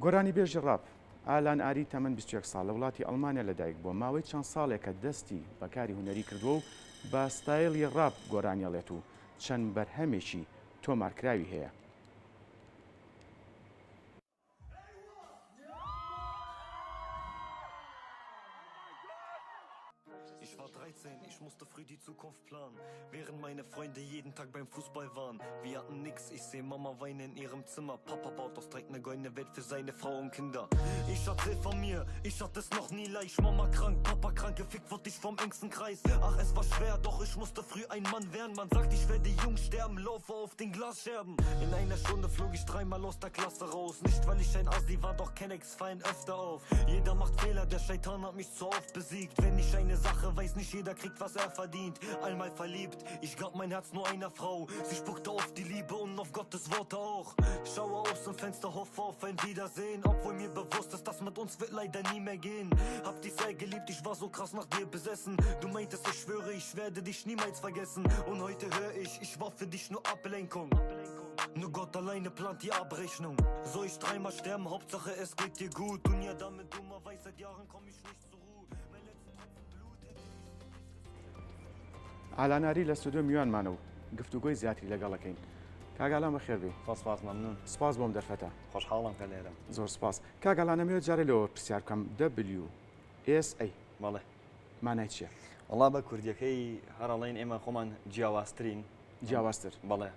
گۆرانیبێژی ڕاپ، ئالان ئاری تەمەن 21 ساڵ لە وڵاتی ئەڵمانیا لەدایک بووە، ماوەی چەند ساڵێکە دەستی بە کاری هونەری کردووە و بە ستایڵی ڕاپ گۆرانی ئەڵێت و چەند بەرهەمێکی تۆمارکراوی هەیە. ئالان ئاری لە ستۆدیۆ میوانمانە و گفتوگۆی زیاتری لەگەڵ ئەکەین. کاک ئالان بەخێر بێی. زۆر سپاس مەمنون. سپاس بۆ ئەم دەرفەتە. خۆشحاڵم کە لێرەم. زۆر سپاس. کاک ئالان ئەمەوێت جارێ لەوە پرسیار بکەم WSA. بەڵێ. مانای چییە؟ وەڵا بە کوردیەکەی هەر ئەڵێین ئێمە خۆمان جیاوازترین. جیاوازتر. بەڵێ.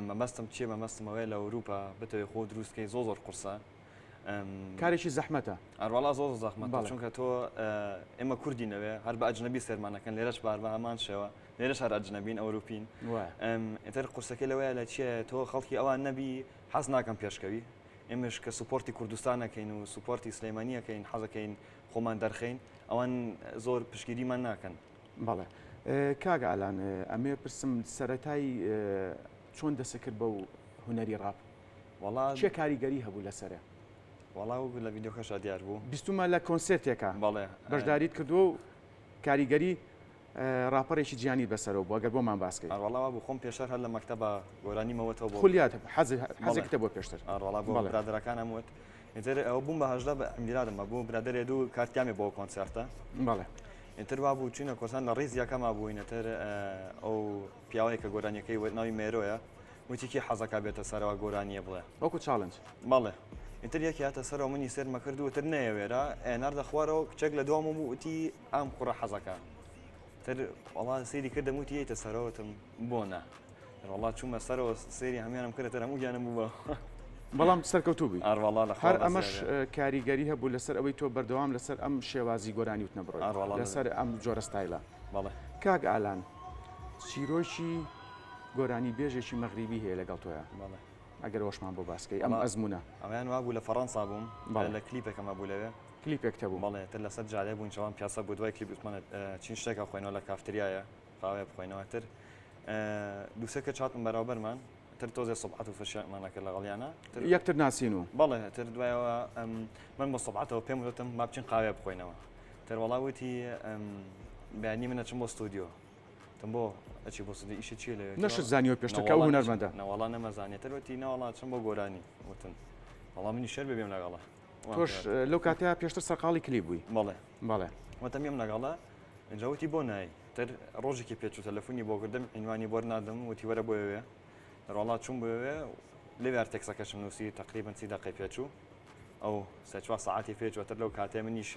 مەبەستم چییە؟ مەبەستم ئەوەیە لە ئەوروپا بتەوێ خۆ دروست کەی زۆر زۆر قورسە. کارێکی زەحمەتە. ئەروەڵا زۆر زۆر زەحمەتە چونکە تۆ ئێمە کوردی نەوێ هەر بە ئەجنەبی سێرمانەکەن لێرەش بار بە هەمان شێوە لێرەش هەر ئەجنەبین ئەوروپین ئیتر قورسەکەی لەوەیە لە چییە تۆ خەڵکی ئەوان نەبی حەز ناکەم پێشکەوی ئێمەش کە support ی کوردستانەکەین و support ی سلێمانیەکەین حەزەکەین خۆمان دەرخەین ئەوان زۆر پشتگیریمان ناکەن. بەڵێ کاک ئالان ئەمێ پرسم سەرەتای چۆن دەسەکرد بەو هونەری ڕاپ؟ وەڵا چێ کاریگەری هەبوو لەسەرێ؟ وەڵا وەکو لە ڤیدیۆکەشا دیار بوو. بیستومە لە کۆنسێرتێکا بەڵێ بەشداریت کردووە و کاریگەری ڕاپەڕێکی جیهانیت بەسەرەوە بوو ئەگەر بۆمان باس کەیت. ئەڕ وەڵا وابوو خۆم پێشتر هەر لە مەکتەبا گۆرانیم ئەوتەوە بۆ خولیات هەبوو حەز حەزێکت هەبووە پێشتر. ئەڕ وەڵا بۆ بەڵێ. برادەرەکانم وت ئیتر ئەوە بووم بە 18 بە میلادم هەبوو برادەرێ دوو کارتیامێ بۆ کۆنسێرتە. بەڵێ. ئیتر وابوو چووینە کۆنسێرت لە ڕیز یەکەما بووین ئیتر ئەو پیاوەی کە گۆرانیەکەی وت ناوی مێرۆیە وتی کێ حەزەکا بێتە سەرەوە گۆرانیە بڵێ. وەکو challenge. بەڵێ. ئیتر یەکێ هاتە سەرەوە منی سێرمە کرد و ئیتر نەیەوێرا ناردە خوارەوە کچێک لە دوامەوە بوو وتی ئەم کوڕە حەزەکا. ئیتر وەڵا سەیری کردم وتی یەیتە سەرەوە وتم بۆ نا. وەڵا چوومە سەرەوە سەیری هەموویانم کرد ئیتر هەموو گیانم بوو بە بەڵام سەرکەوتوو بووی. ئەڕ وەڵا لە خوا هەر ئەمەش بەزیادە. کاریگەری هەبوو لەسەر ئەوەی تۆ بەردەوام لەسەر ئەم شێوازی گۆرانی وتنە بڕۆی. ئەڕ وەڵا لەسەر ئەم جۆرە ستایلە. بەڵێ. کاک ئالان چیرۆکی گۆرانی بێژێکی مەغریبی هەیە لەگەڵ تۆیا بەڵێ. ئەگەر ئەوەشمان بۆ باس کەی ئەم وەڵا ئەزموونە. ئەویان وابوو لە فەڕەنسا بووم بەڵێ. لە کلیپێکم هەبوو لەوێ. کلیپێکت هەبوو. بەڵێ تر لەسەر جادە بووین شەوان پیاسە بوو دوای کلیپ وتمان چین شتێک ئەخۆینەوە لە کافتریایە قاوەیە بخۆینەوە تر دوو سێ کچ هاتن بەراوبەرمان تر تۆزێ سوبعەت و فشیانمان ئەکرد لەگەڵیانە تر یەکتر ناسین و. بەڵێ تر دوایەوە من بە سوبعەتەوە پێم وتم با بچین قاوەیە بخۆینەوە تر وەڵا وتی بەیانی من ئەچم بۆ ستۆدیۆ وتم بۆ ئەچی بۆ ستۆدیۆ ئیشت چییە لەوێ؟ نەشت زانیوە پێشتر کە ئەو هونەرمەندە؟ نەوەڵا نەمەزانیە تر وتی نەوەڵا ئەچم بۆ گۆرانی وتم وەڵا منیش شەر بێ بێم لەگەڵە تۆش لەو کاتەیا پێشتر سەرقاڵی کلیپ بووی؟ بەڵێ بەڵێ وتم یەم لەگەڵە ئینجا وتی بۆ نای تر ڕۆژێکی پێچوو تەلەفۆنی بۆ کردم عینوانی بۆر نادم وتی وەرە بۆ ئەوێ دەروەڵا چووم بۆ ئەوێ لەوێ هەر تێکسەکەشم نووسی تقریبا سی دەقەی پێچوو ئەو سێ چوار سەعاتی پێچوو تر لەو کاتێ منیش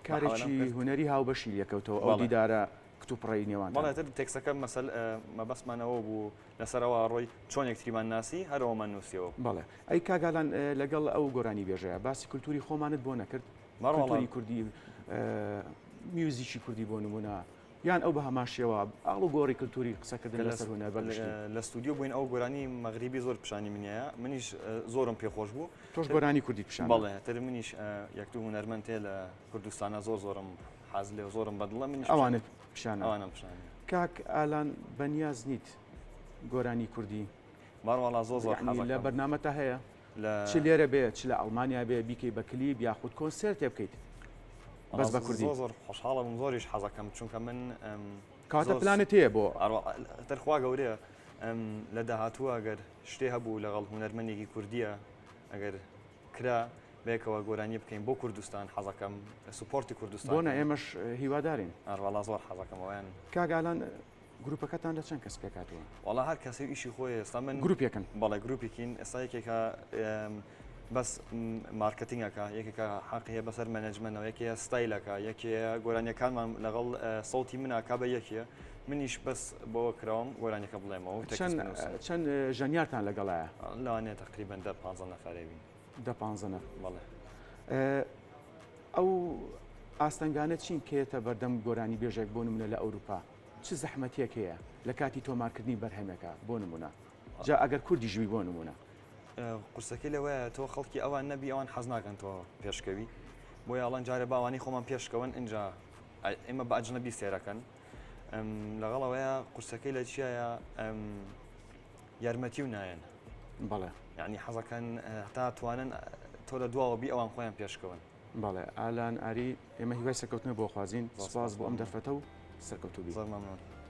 کارێکی هونەری هاوبەشی لێکەوتەوە ئەو دیدارە کتوپڕەی نێوانتان. بەڵێ تر تێکسەکە مەسەل مەبەستمان ئەوە بوو لەسەرەوە ڕۆی چۆن یەکتریمان ناسی هەر ئەوەمان نووسیەوە. بەڵێ ئەی کاک ئالان لەگەڵ ئەو گۆرانیبێژەیە باسی کولتوری خۆمانت بۆ نەکرد؟ کولتوری کوردی میوزیکی کوردی بۆ نمونە یان ئەو بە هەمان شێوە ئاڵوگۆڕی کلتوری قسەکردن لەسەر هونەر بە گشتی؟ لە ستودیۆ بووین ئەو گۆرانی مەغریبی زۆر پیشانی منیایە منیش زۆرم پێ خۆش بوو. تۆش گۆرانی کوردیت پیشان دا؟ بەڵێ تر منیش یەک دوو هونەرمەند هەیە لە کوردستانا زۆر زۆرم حەز لێ و زۆرم بەدڵە منیش ئەوانت پیشان دا؟ ئەوانم پیشان دا. کاک ئالان بەنیاز نیت گۆرانی کوردی؟ بەڕواڵا زۆر زۆر یەعنی لە حەزەکەم. بەرنامەتا هەیە؟ لە. چ لێرە بێ چ لە ئەڵمانیا بێ بیکەی بە کلیپ یاخود کۆنسێرتێ بکەیت بەس بە کوردی؟ زۆر زۆر خۆشحاڵە بووم زۆریش حەزەکەم چونکە من کەواتە پلانت هەیە بۆ. تر خوا گەورەیە لە داهاتووە ئەگەر شتێ هەبوو لەگەڵ هونەرمەندێکی کوردیە ئەگەر کرا. بەیەکەوە گۆرانی بکەین بۆ کوردستان حەزەکەم support ی کوردستان بۆنە ئێمەش هیوادارین. ئەروەڵا زۆر حەزەکەم ئەویان. کاک ئالان گروپەکەتان لە چەند کەس پێکهاتووە؟ وەڵا هەر کەسەی ئیشی خۆی ئێستا من گروپێکن؟ بەڵێ گروپێکین ئێستا یەکێکە بەس مارکتینگەکە یەکێکە حەقی هەیە بەسەر management ەوە یەکێ ستایلەکە یەکێ گۆرانیەکانمان لەگەڵ سەوتی مناکا بە یەکێ منیش بەس بۆ کراوم گۆرانیەکە بڵێمەوە چەند ژەنیارتان لەگەڵایە؟ لەوانەیە تقریبا دە پانزە نەفەرێ بین. دە پانزە نەفەر. بەڵێ. ئەو ئاستەنگانە چین کە یەتە بەردەم گۆرانیبێژێک بۆ نمونە لە ئەوروپا؟ چ زەحمەتیەک هەیە لە کاتی تۆمارکردنی بەرهەمێکا بۆ نمونە جا ئەگەر کوردیش بی بۆ نمونە؟ قورسەکەی لەوەیە تۆ خەڵکی ئەوان نەبی ئەوان حەز ناکەن تۆ پێشکەوی بۆیە ئەڵەن جارێ باوانی خۆمان پێشکەون ئینجا ئێمە بە ئەجنەبی سێرەکەن لەگەڵ ئەوەیە قورسەکەی لە چیایە یارمەتی و نایەن بەڵێ یعنی حەزەکەن هەتا توانن تۆ لە دواوە بی ئەوان خۆیان پێشکەون. بەڵێ ئالان ئاری ئێمە هیوای سەرکەوتنت بۆ خوازین سوپاس بۆ ئەم دەرفەتە و سەرکەوتوو بی. زۆر مەمنون.